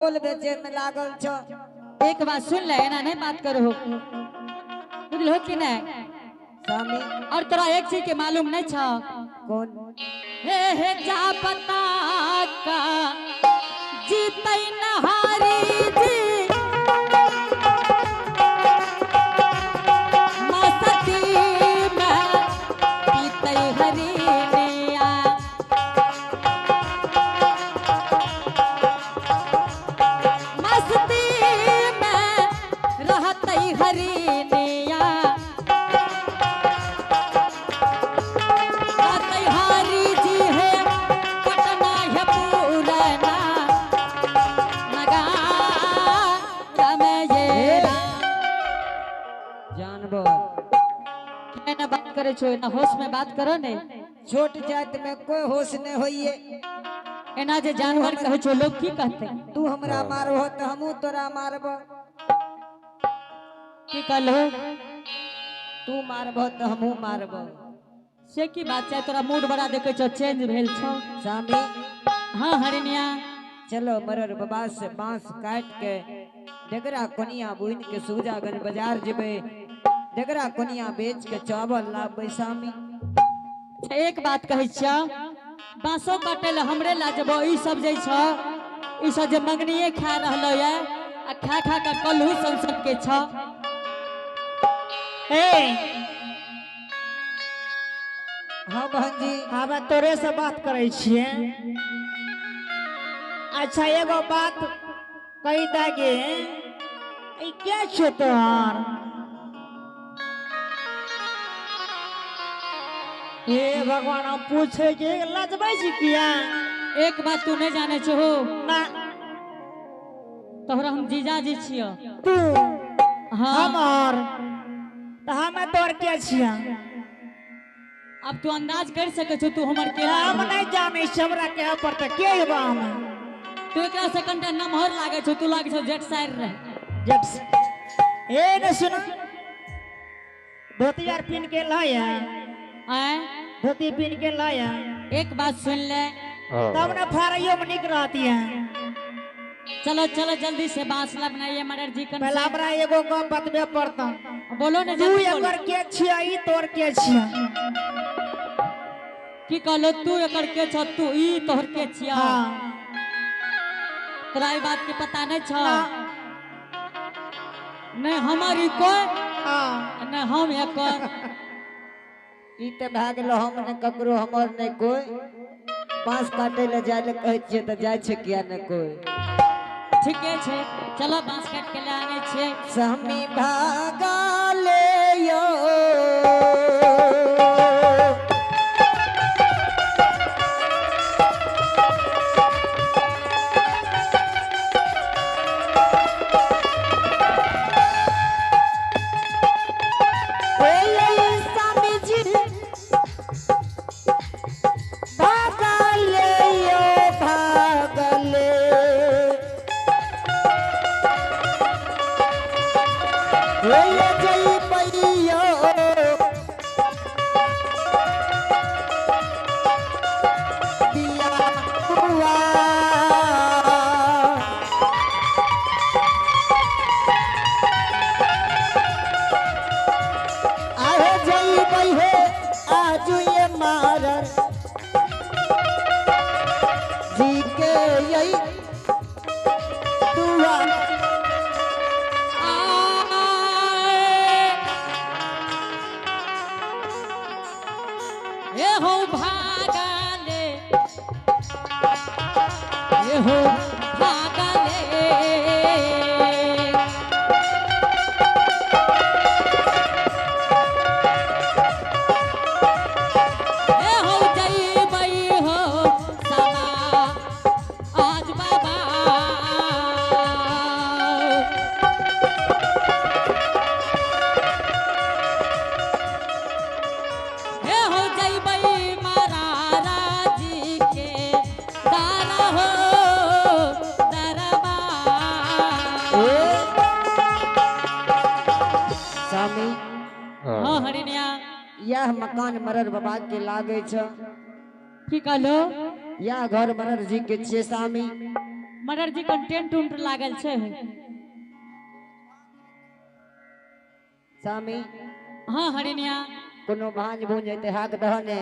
चावल बेचे में लागल छ। एक बात सुन ले, एना नहीं बात करो, बुझलो कि नहीं? स्वामी। और तोरा एक चीज के मालूम नहीं छ? कौन? हे हे जा पता का जीतई नहारी जी मस्ती में पीतई हरिनिया। मस्ती में रहतई हरिनिया, रहतई हरी जी है पटना है पूरना नगार में ये राम। जानवर केना बात करे छो, एना होश में बात करो ने। छोट जात में कोई होश नहीं होइए। एना जे जानवर कहे छो लोग की कहते? तू हमरा मारबो तो हमू तोरा मारबो। की कहलो? तू मारबो तो हमू मारबो। से की बात छै? तोरा मूड बड़ा देखे छो चेंज भेल छो। स्वामी। हाँ हरिनिया। चलो मरर बाबा से बांस काट के डगरा कोनिया बुन के सूजागंज बाजार जेबे, डगरा कोनिया बेच के चावल लाबे स्वामी। अच्छा, एक बात कहै छियौ, बांसो काटे ले हमरे ला जेबो, ई सब जे छौ ई सब जे मंगनिए खा रहलो ये आ खा खा के कलहू सन सन के छौ। ए हाँ बहन जी। हम तोरे से बात करै छियै। अच्छा एगो बात कही दागे, ई के छौ तोहार? हे भगवान, हम पूछे के लजबै छी किया? एक बात तू नहीं जाने छहो? ना। तोहरा हम जीजाजी छियो। तू? हाँ। हमर तऽ हमे तोहर के छियै? अब तू अंदाज कर सके छो तू हमर के? हम नहीं जानै छी, हमरा के पड़तै के हेबा हम? तू एकरा से कनिटा नमहर लागे छो, तू लागे छो जेठ साइर रहे। जेठ ए ने सुन, धोती आर पिन के लाया। आय? धोती पिन के लाया। एक बात सुन ले तब न फाड़ियो में निक रहती है। चलो चलो जल्दी से बांस ला बनाइए मरर जी कन। पहला हमरा एगो गप बतबे पड़ता। बोलो ने तू जल्दी बोलो। एकर के छिया, ई तोर के छिया? की कहलो? तू एकर के छ, तू ई तोहर के छिया? हाँ। तोरा ई बात के पता नहीं छ? ना। नहीं हमर ई कोई हाँ। नहीं हम एकर। ई तऽ भए गेलो हम ने ककरो हमर नहीं कोई, बांस काटे ले जाय ले कहै छियै तऽ जाइ छै किया ने कोई। ठीके छै, चलो बांस काट के ले आनै छियै। स्वामी भागा ले यो ए हो भागाले, ए हो भागाले, ए हो जइबै हो समा आज बाबा। हे हो जइबै महाराज जी के दारा हो दरबार। स्वामी। हाँ हरिनिया। यह मकान मरर बाबा के लागे छ। की कहलो? यह घर मरर जी के छियै स्वामी। मगर जी कंटेंट उंट लागल छै। स्वामी। हाँ हरिनिया। कोनो भांज भूंज हेतै हाक दहने।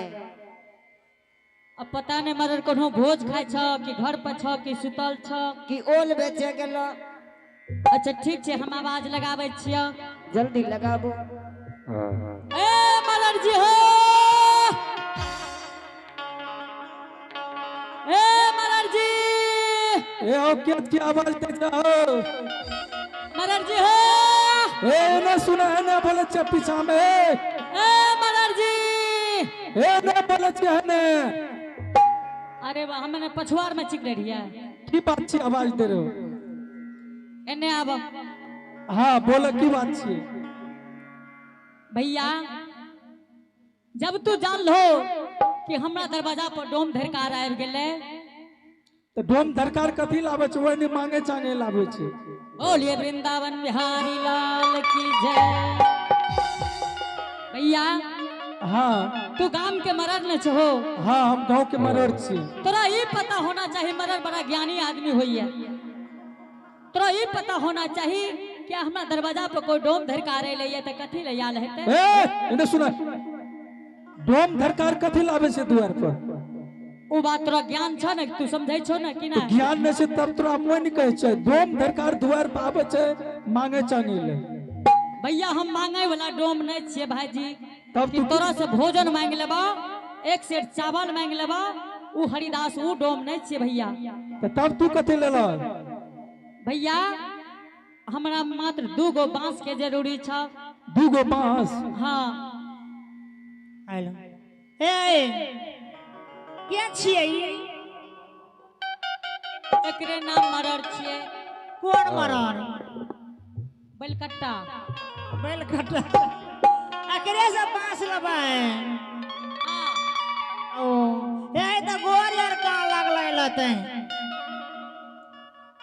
अब पता नहीं मगर कोनो भोज खाइ छ कि घर पर छ कि सुतल छ कि ओल बेचे गेलो। अच्छा ठीक छै, हम आवाज लगाबै छियै। जल्दी लगाबू। ए मलर जी हो, ए मलर जी। ए हो के की आवाज दे जाओ। मलर जी हो। ए ना सुना है ना बोले छे पीछा में। ए मलर जी। ए ना बोले छे है ने। अरे वाह, हमने पछुआर में चिक रही है। की बात छी आवाज दे रहे हो? एने आब। हाँ बोले की बात छी? भैया जब तू जान लो कि हमरा दरवाजा पर डोम धरकार आबि गेलै तो डोम धरकार कथी लाबै छै? ओहि मांगे चांगे लाबै छै। बोलिए वृंदावन बिहारी लाल की जय। भैया हाँ तू गाम के मरर न छहो। हाँ हम गांव के मरर छी। तोरा ई पता होना चाहिए मरर बड़ा ज्ञानी आदमी होइए। तोरा ई पता होना चाहिए कि हमरा दरवाजा पर कोई डोम धरकार अयलै तऽ कथी ले आयल हेतै? ए एने सुना, डोम धरकार कथी लाबै छै दुआर पर? ओ बात तोरा ज्ञान छ ने, तू समझै छो ने कि तो ना? ज्ञान नहीं छै तब तोरा हम नहीं कहै छै। डोम धरकार दुआर पर आबै छै मांगे चांगे ले। भैया हम मांगे वाला डोम नहीं छियै भाईजी। तब कि तू तोरा से भोजन मांग लेबा, एक सेर चावल मांग लेबा, उ हरिदास उ डोम नहीं छियै भैया। तो तब तू कथी लेलह? भैया हमरा मात्र 2 गो बांस के जरूरी छ। 2 गो बांस? हाँ। हेलो ए के छियै? एकरे नाम मरर छियै। कोन मरर? बैलकट्टा। बैलकट्टा एकरे से बांस लेबै? हाँ। ओ ए त गोर यार कहाँ लागलै लतै।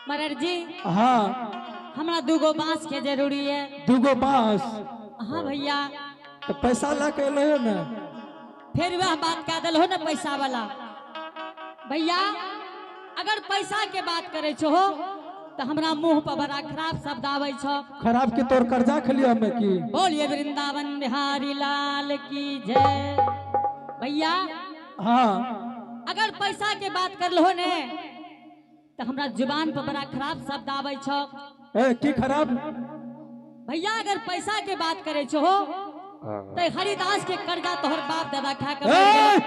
मरर जी हाँ हमरा 2 गो बांस के जरूरी है। 2 गो बांस? हाँ भैया। तो पैसा ला के अयलै ने? फिर वह बात कह दिल हो ना पैसा वाला। भैया अगर पैसा के बात करे छो तो हमरा मुंह पर बड़ा खराब शब्द आवे छो। खराब के तोर कर्जा खलियो हमें की? बोलिए वृंदावन बिहारी लाल की जय। भैया हाँ अगर पैसा के बात कर लो ने तो हमरा जुबान पर बड़ा खराब शब्द आवे छो। ए की खराब? भैया अगर पैसा के बात करे छो तो हरिदास के कर्जा तोहर बाप दादा खा के मर गेल।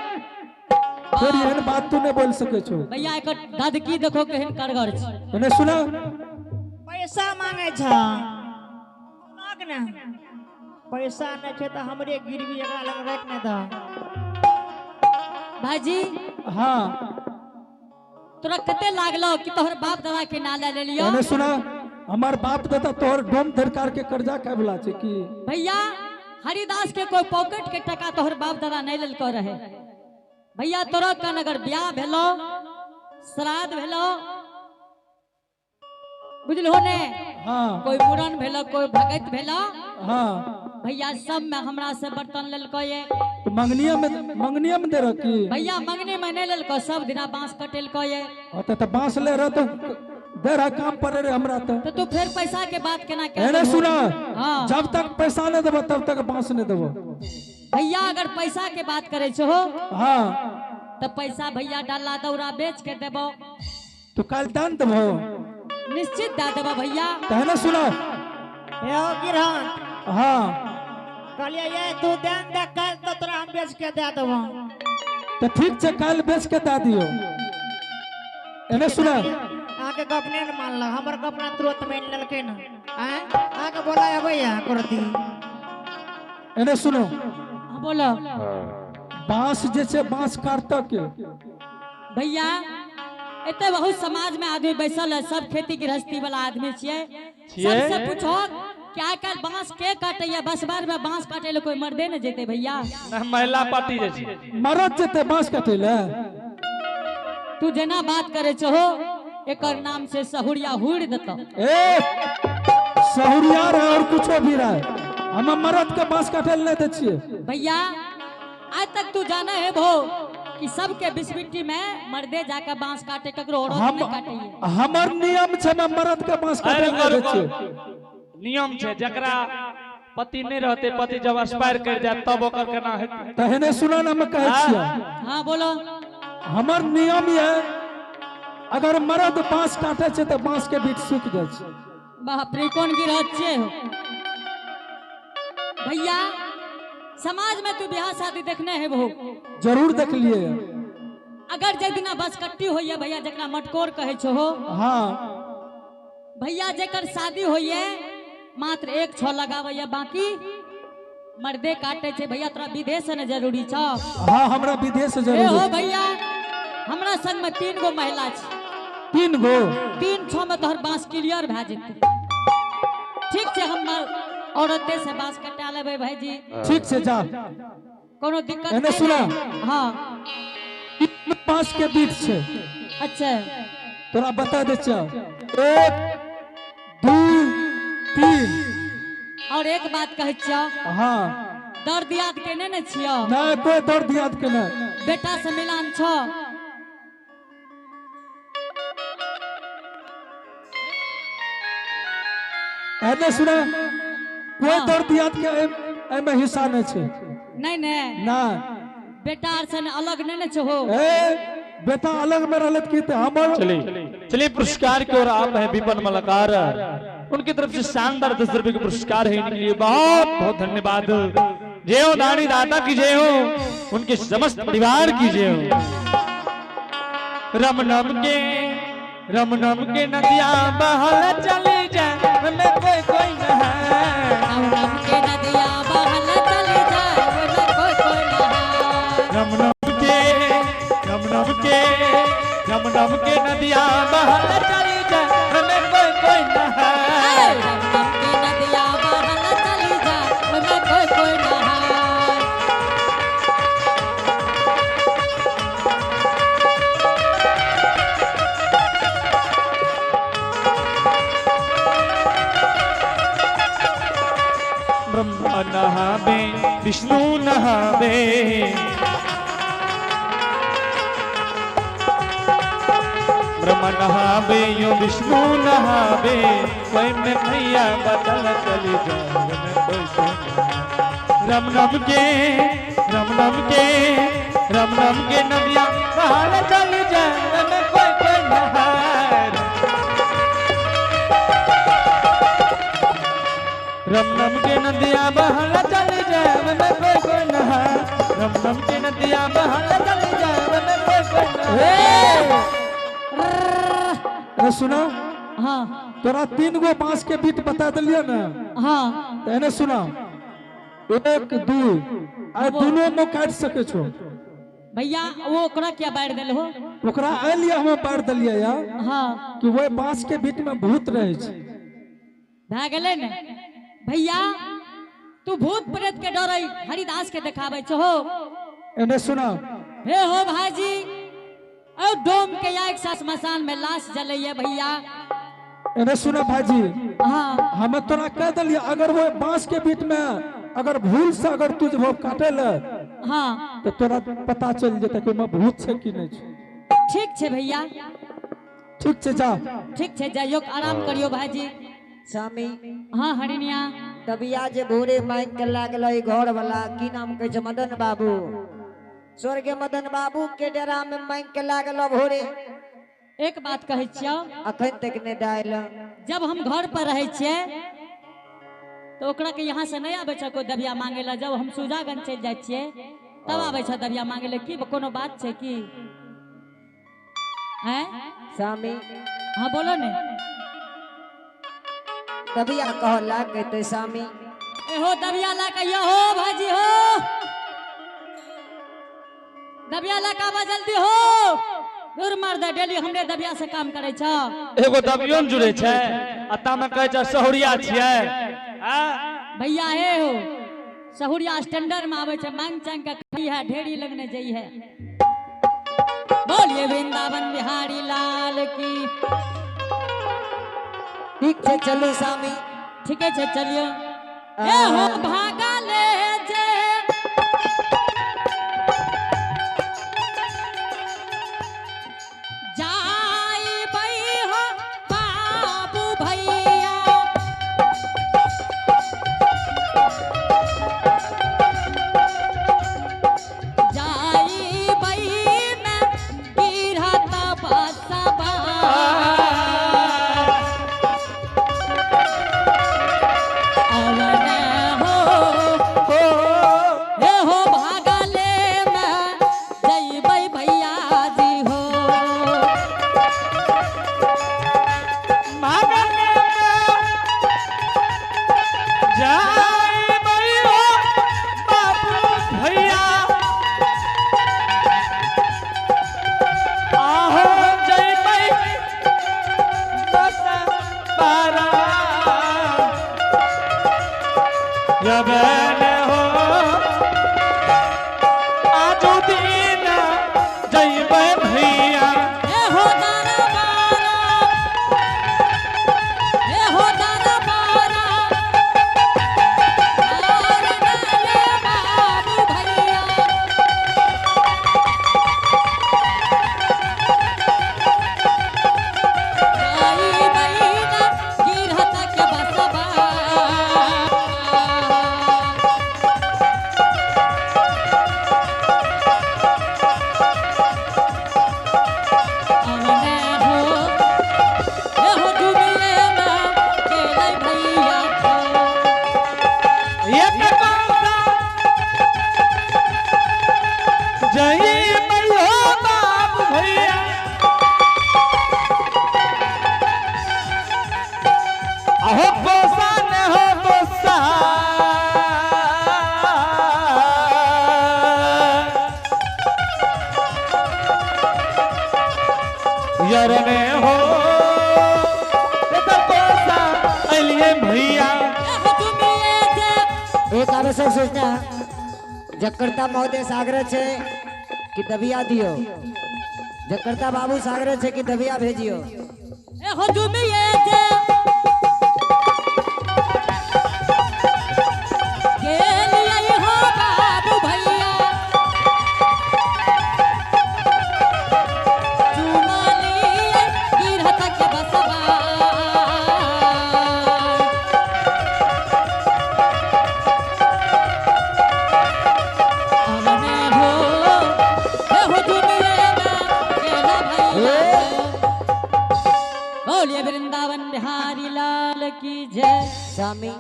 फिर एहन बात तू नहीं बोल सके छो। भैया एकर दादकी देखो केहन करगर छै। एने सुना, पैसा मांगे छ सुनक ने, पैसा नहीं छै तऽ हमरे गिरवी एकरा लग राख ने दह। भाईजी हाँ तोरा कते लागलो कि तोहर बाप दादा के ना ले लेलियो? एने सुना, हमार बाप दादा तोहर डोम धरकार के कर्जा खाए वाला छै की? भैया हरिदास के कोई पॉकेट के टका तोहर बाप दादा नहीं लेलको रहे। भैया तोरा कन अगर ब्याह भेलो, श्राद्ध भेलो, बुझलहो ने? हाँ कोई मुड़न भेलो, कोई भगत भेलो, हाँ भैया सब में हमरा से बर्तन लेलको ये। तो मंगनिया में दे रह की? भैया मंगनी में नहीं लेलको, सब दिना बांस कटेलको ये। तो बांस ले रह तो दे रहा काम पड़े रे हमरा तो तू फिर पैसा के बात केना के? एने सुना, हाँ। जब तक पैसा नहीं देबो तब तक बांस नहीं देबो। भैया अगर पैसा के बात करे छो हाँ तो पैसा भैया डाला दौरा बेच के देबो। तो कल दान देबो? निश्चित दे देबो भैया। तो सुना यो गिरहन। हाँ कहलिए ये तू दान दे कल तो तोरा हम बेच के दे देबो। तो ठीक छै कल बेच के दे दियो। एने सुना, अहाँके गप नहि ने मानलक, हमर गप ना तुरंत मानि लेलकै ने। आँय अहाँके बोला अबैया करती। एने सुनो। हाँ बोलो। बांस जे छै बांस काटतक के। भैया एते बहुत समाज में आदमी बैसल है, सब खेती गृहस्थी वाला आदमी छियै। सबसे पूछो क्या कल बांस के काटैया? बसबार में बांस काटे ले कोई मर्दे न जेते भैया। महिला पार्टी जे छै मरद जेते बांस काटे ले। तू जेना बात करे छहो एकर नाम से सहुरिया हुड़ देतो। ए सहुरिया रहे और कुछो भी रहे, हम मरद के बांस काटे ले नहीं दै छियै। भैया आज तक तू जाना है भो कि सबके बिस्बिट्टी में मर्दे जाके बांस काटे ककरो औरत नहीं काटे। हमर नियम छै हम मर्द के बांस काटे अरे नहि दै रुको, छियै। नियम छै जकरा पति नहीं रहते, पति जब एक्सपायर कर जाए तब ओकर केना हेतै? तहने सुना ना हम कहै छियै। हाँ बोलो। हमर नियम ये अगर मर्द बांस काटे छै तऽ बांस के बीच सूख जाइ छै। बाप रे कोन गिरह छियै हो भैया? समाज में तू ब्याह शादी देखने है बहु? जरूर देखलिए। अगर जे दिना बसकट्टी होइए भैया जकरा मटकोर कहै छो हो। हाँ। भैया जेकर शादी होइए मात्र एक छो लगाबैए बाकी मर्दे काटे छै। भैया तोरा विदेश से ने जरूरी छौ? हाँ हमरा विदेश से जरूरी ए हो छै। भैया हमरा संग में 3 गो महिला छै। 3 गो? 3 छो में तोहर बांस क्लियर भए जेतै। ठीक छै हम औरते से बांस कटा लेबै भाईजी। ठीक छै जा। कोनो दिक्कत एने नहीं सुना। हाँ। बांस के बीच छै। अच्छा। तोरा बता दे छियौ। 1 2 3। और एक बात कहै छियौ। हाँ। दर्द याद के नहीं ने छियौ? नहीं कोई दर्द याद के नहीं। बेटा से मिलान छौ? एने सुना कोई हाँ। दर्द याद के एमे हिस्सा नहीं छै। नहीं नहीं। ना। बेटा आर से अलग नहीं ने छो। ए बेटा अलग में रहलत की ते हमर। चलिए चलिए पुरस्कार की ओर आप हैं विपन मलाकार, उनकी तरफ से शानदार 10 रुपए के पुरस्कार है, इनके लिए बहुत बहुत धन्यवाद। जय हो दानी दाता की जय हो, उनके समस्त परिवार की जय हो। रम नम के नदिया बहल चली जाए में कोई कोई न है। रम नम के नदिया बहल चली जाए में कोई कोई न है। रम नम के नदिया बहल चली जाए में कोई कोई न है। रम नम के नदिया बहल चली जाए में कोई कोई न है। ब्रह्मा नहावे विष्णु नहावे, ब्रह्मा नहावे यो विष्णु नहावे, कोई में भैया बदल चली जाए में कोई कोई। रम नम के नदिया बहल चली जाए में कोई कोई नहाए। रम नम के नदिया बहल चली जाए में कोई कोई नहाए। रम नम के नदिया बहल चली जाए में कोई कोई नहाए। अरे सुना। हाँ। तोरा 3 गो बांस के बीट बता दिलियो ना। हाँ। एने सुना 1 2 आ दोनों में काट सके छो। भैया वो ओकरा क्या बाढ़ देल हो? ओकरा आलिए हम बाढ़ दिलिए यार। हाँ। कि वो बांस के बीट में भूत रहे छै। भए गेलै ने भैया तू भूत प्रेत के डरै हरिदास के देखाबै छो। एने सुना। हे हो भाईजी और डोम के एक साथ स्मशान में लाश जलैये भैया। एने सुना भाईजी। हाँ। हम तोरा कह दिलिए अगर वो बांस के बीच में अगर भूल से अगर तू जब काटे ले। हाँ। तो तोरा पता चल जेतै कि ओमे भूत छै कि नहीं छै। ठीक छै भैया। ठीक छै जा। ठीक छै जाइयो आराम करियो भाईजी। स्वामी। हाँ हरिनिया। तबिया जे भोरे मांग के लागल घर वाला की नाम कहै छै मदन बाबू, स्वर्गीय मदन बाबू के डेरा में मांग के लागल भोरे। एक बात कहै छियौ अखन तक नहीं दायल। जब हम घर पर रहै छियै तो ओकरा के यहाँ से नहीं आबै छै कोई दबिया मांगे ला। जब हम सुजागंज चलि जाइ छियै तब आबै छै दबिया मांगे ला। की कोनो बात छै की? हैं स्वामी? हाँ बोलो ने। दबिया कह लाग गए स्वामी। एहो दबिया ला के हो भाजी हो, दबिया ला के आबा जल्दी हो। दूर मर्द डेली हमरे दबिया से काम करे छ। एगो दबियो ने जुड़े छै आ तामे कहै छै सहुरिया छियै। भैया हे हो सहुरिया स्टैंडर्ड में आबै छै, मांग चांग के खाई है, ढेरी लगने जाइ है। बोलिए वृंदावन बिहारी लाल की। ठीक छै चलू स्वामी। ठीक है चलियो। ए हो भागा ले जे दरबारा यबन हो आजो दिन जइबै भैया ए हो दरबारा ए हो दरबारा और नाले बाबू भैया आई बहिना गिरहत के बसबा अवने हो ए हो दुनिया में केलै भैया खो। एक कोसा जइबै हो बाबू भैया अहो कोसा न हो कोसा यरने हो एक कोसा अलिए भैया ए हो दुनिया जे एक आवश्यक सूचना जकर्ता महोदय से आग्रह छे कि दबिया दियो जकर्ता बाबू से आग्रह छे कि दबिया भेजियो ए हो दुनिया जे गेलियै हो बाबू भैया चुमा लियै गिरहत के बसबा अवने हो ए हो दुनिया में केला भैया बोलिए वृंदावन बिहारी लाल की जय। स्वामी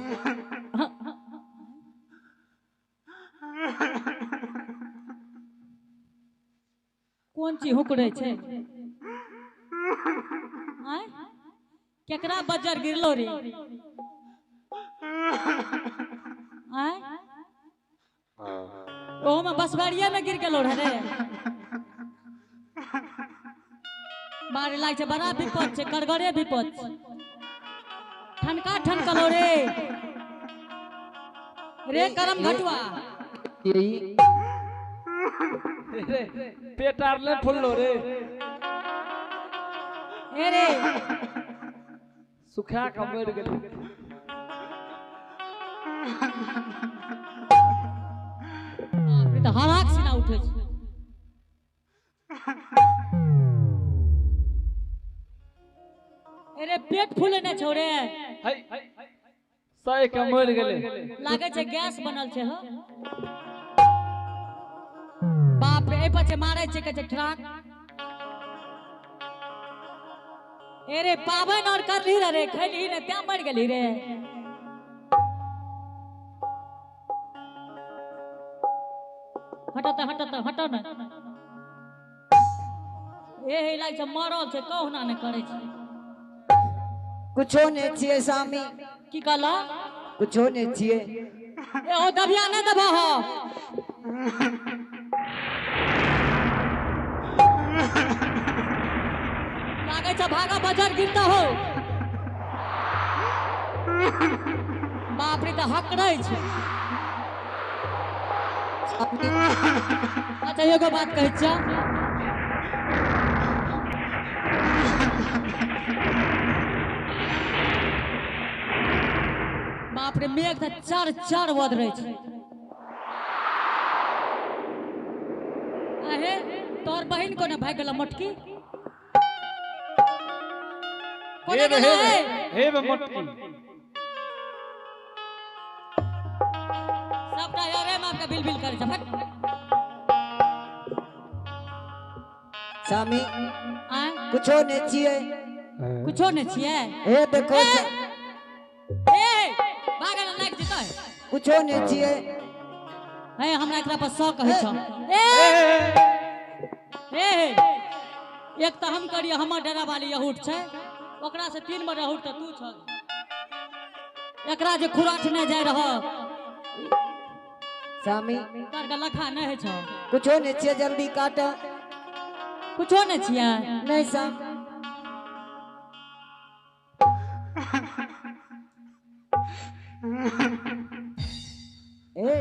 कोन चीज हुकड़े छै आँय? केकरा बजर गिरलो रे आँय? ओहो में बसबाड़िए में गिर गेलो रहे रे मारे लाग छै बड़ा विपद छै करगरे विपद छै ठनका ठनकलो रे रे करम घटुआ यही रे पेट आर ले फुल्लो रे ए रे सुखा के मर गेलै बाप रे, तऽ हराक सीना उठै छै अरे पेट फूले ने छौ रे है सही के मर गेलै लागै छै गैस बनल छै हो बाप रे एहि पर छै मारै छै कहै छै ठराक ए रे पाबनि और करली रे रे खैली ने त्यां मर गेली रे हटो तऽ हटो तऽ हटो ने ए हे लागै छै मरल छै कहुना ने करै छै कुछो ने छिए स्वामी की कहला कुछो ने छिए ए ओ दबिया नहि दबा हो लागै छै भागा बजर गिरता हो बाप रे तऽ हकरै छै अच्छा एगो बात कहै छियौ बाप रे मेघ तऽ चर चर बदरै छै अहे तोहर बहिन कोना भागि गेल मोटकी कोना हे बे गेलै हे बे हे बे मोटकी सबटा यारे में आपके बिल बिल करे छै फट स्वामी आय कुछो ने छिए कुछो नै छियै हे देखो ए भागल लागि जेतै कुछो ने छिए हे हमरा एकरा पर शक होइ छौ ए ए एक तऽ हम करियै हमर डेरा वाली यहूट छै ओकरा से तीन बार यहूट तऽ तू छल एकरा जे खुराठ नहि जाय रह स्वामी तोहर के लखा नहि होइ छौ कुछो ने छिए जल्दी काट कुछो नहि छियै नहीं स्वामी ए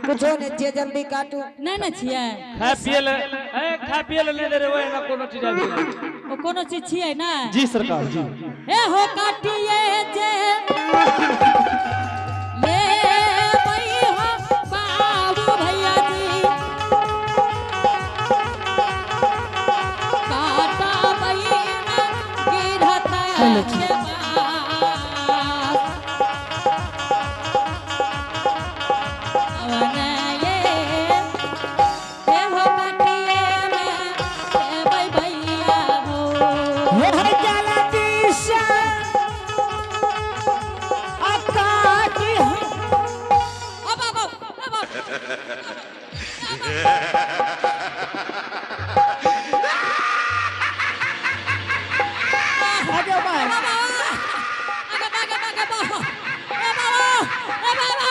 कुछो नहीं छियै, जल्दी काटू। नहीं ना छियै। खा पिए ले, ए खा पिए ले नहीं दे रे, ओए ना कोनो चीज आबि। ओ कोनो चीज छियै ना? जी सरकार जी। ए हो काटिए जे ले बई हो बाबू भैया जी, काटा बई ना गिरहत के बास। अवन ये ए हो काटिए में ए बई भैया हो। हे जला दिशा आकाश। अब अब अब अब आगे बढ़। अगे बागे बागे बाबा, ए बाबा, ए बाबा।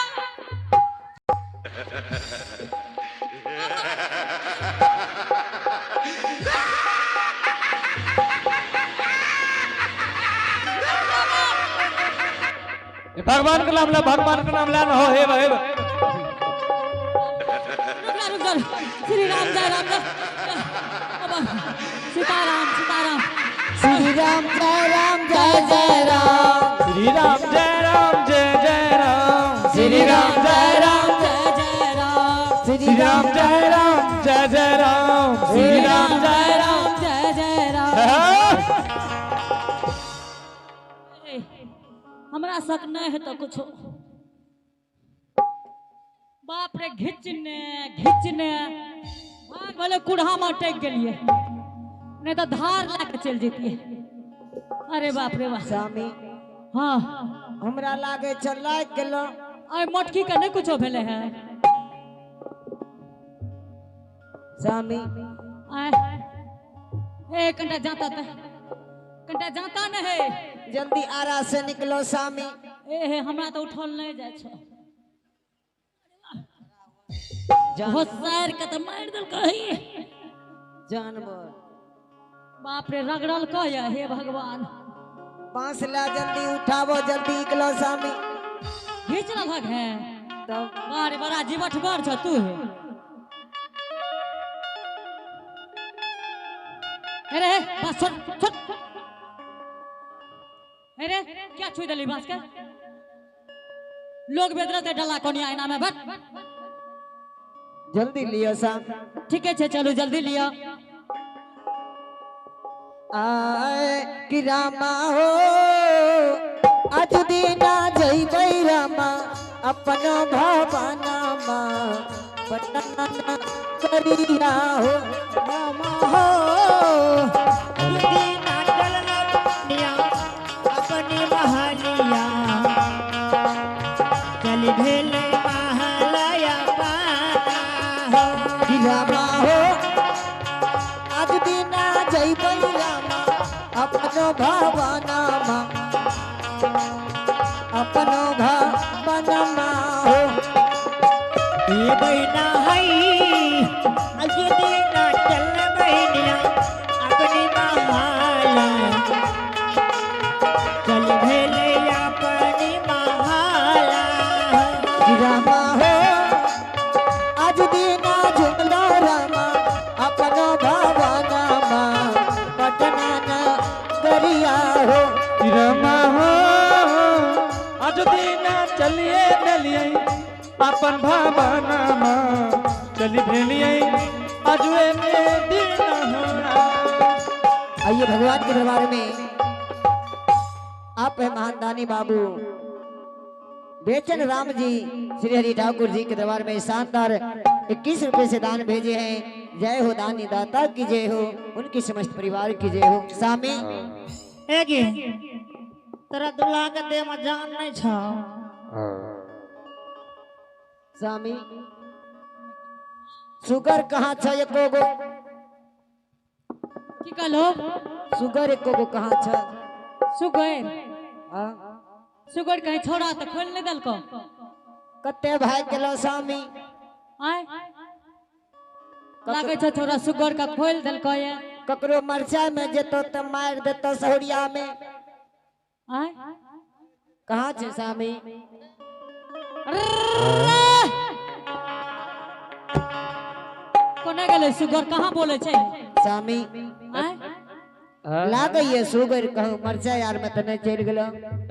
भगवान का नाम ले, भगवान का नाम ले ना हो हे हे। रुक जा, रुक जा। श्री राम जय राम जय। अब सीताराम सीताराम। श्री राम जय राम जय जय राम। श्री राम जय राम जय जय राम। श्री राम जय राम जय जय राम। श्री राम जय राम जय जय राम। श्री राम जय राम जय जय राम। हाँ। ए, हमरा शक नहीं है तो कुछो। बाप रे, घिचने घिचने भाग भले कुढ़ा में अटक गेलिए, नहीं तो धार ला के चल जतिए। अरे बाप रे बाप। स्वामी। हाँ। हमरा लागे छल लागि गेलो। अरे मोटकी के नहीं कुछो भेले है। स्वामी। आए ए कंटा जाता था, कंटा जाता न है। जल्दी आरा से निकलो स्वामी। ए हे हमरा तो उठल नहीं जाय छो। जानवर। होशियार के तो मार देल कही। जानवर। बाप रे, रगड़ल कह, हे भगवान। बांस ला जल्दी उठावो, जल्दी निकलो स्वामी। घीच लगभग है। तब। बारे बड़ा जीवट बड़ छ तू है। अरे बस छोड़ छोड़। अरे क्या छुई देली बांस के? लोग बेदरते डला कोनी आईना में बट। जल्दी लियो स्वामी। ठीक है, चलो जल्दी लियो। आए कि रामा हो आज दीना जइबै रामा अपन भवनमा पटना करिया हो। रामा हो दीना चलना दुनिया अपनी महलिया चल भेले महलया पाना हो। कि रामा हो आज दीना जइबै रामा अपन भवनमा अपन भवनमा हो। ये बहना है आज दीना चल बहनिया अपनी महला चल भेले अपनी महला। कि रामा हो आज दीना झुमलो रामा अपन भवनमा पटना न करिया हो। रमा हो आज दीना चलिए भेलिए अपन भावनामा चली भेलिए अजुए में दीना हो। आइए भगवान के दरबार में आप है महान दानी बाबू बेचन राम जी श्री हरि ठाकुर जी के दरबार में शानदार 21 रुपए से दान भेजे हैं। जय हो दानी दाता की जय हो, उनकी समस्त परिवार की जय हो। स्वामी। एगे तोरा दुल्हा के देह में जान नहीं छौ। स्वामी सुगर कहाँ छ एको गो? की कहलो? सुगर एको गो कहाँ छ? सुगर? हाँ। सुगर कहीं छोड़ा तो खोल नहीं देलको। कते भाग गेलो स्वामी? आय लागे छो छोरा सुगर का खोल देलको ये। ककरो मरचा में जेतो त मार देतो सहुरिया में। आय कहाँ छे स्वामी? कोने गेलै सुगर? कहाँ बोले छै स्वामी आय लागैये सुगर कहू मरचाइ आर में तऽ नहि चलि गेलो।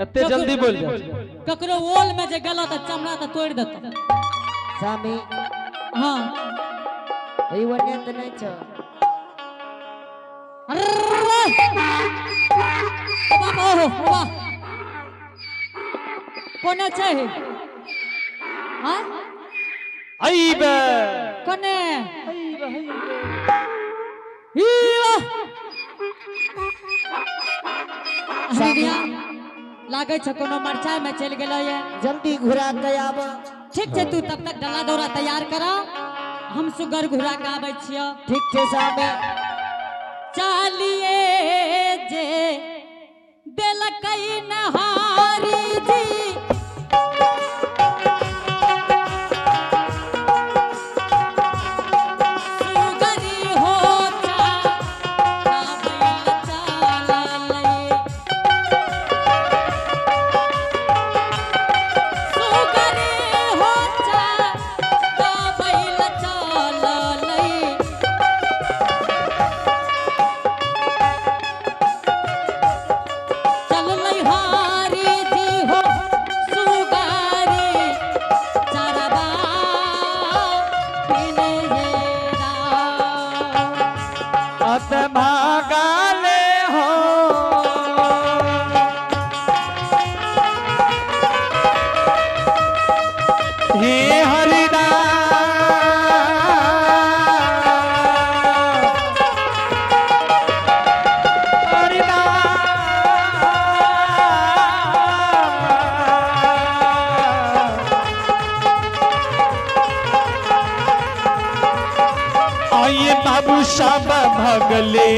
एते जल्दी बोल जाइ छै। ककरो ओल में जे गेलो तऽ चमड़ा तऽ तोड़ि देतौ। स्वामी हाँ ई ओने तऽ नहि छौ। अर्रे! बाप ओहो वाह कोने छै? हाँ अइबे कोने? हीवा! हरिया लागै छै कोनो मरचाइ में चलि गेलै ये। जल्दी घुरा के आब। ठीक छै, तू तब तक डला दौरा तैयार करा, हम सुगर घुरा के आबै छियौ। ठीक छै स्वामी। चलिए जे देलकै नहारी जी, सुगरी हो सुगरी हो चाबैल चललै। चललै हारी जी हो सुगारी चरबा बिन येरा। अत भागाले हो हे हरिदास, हरिदास। आइए बाबू साहब भगले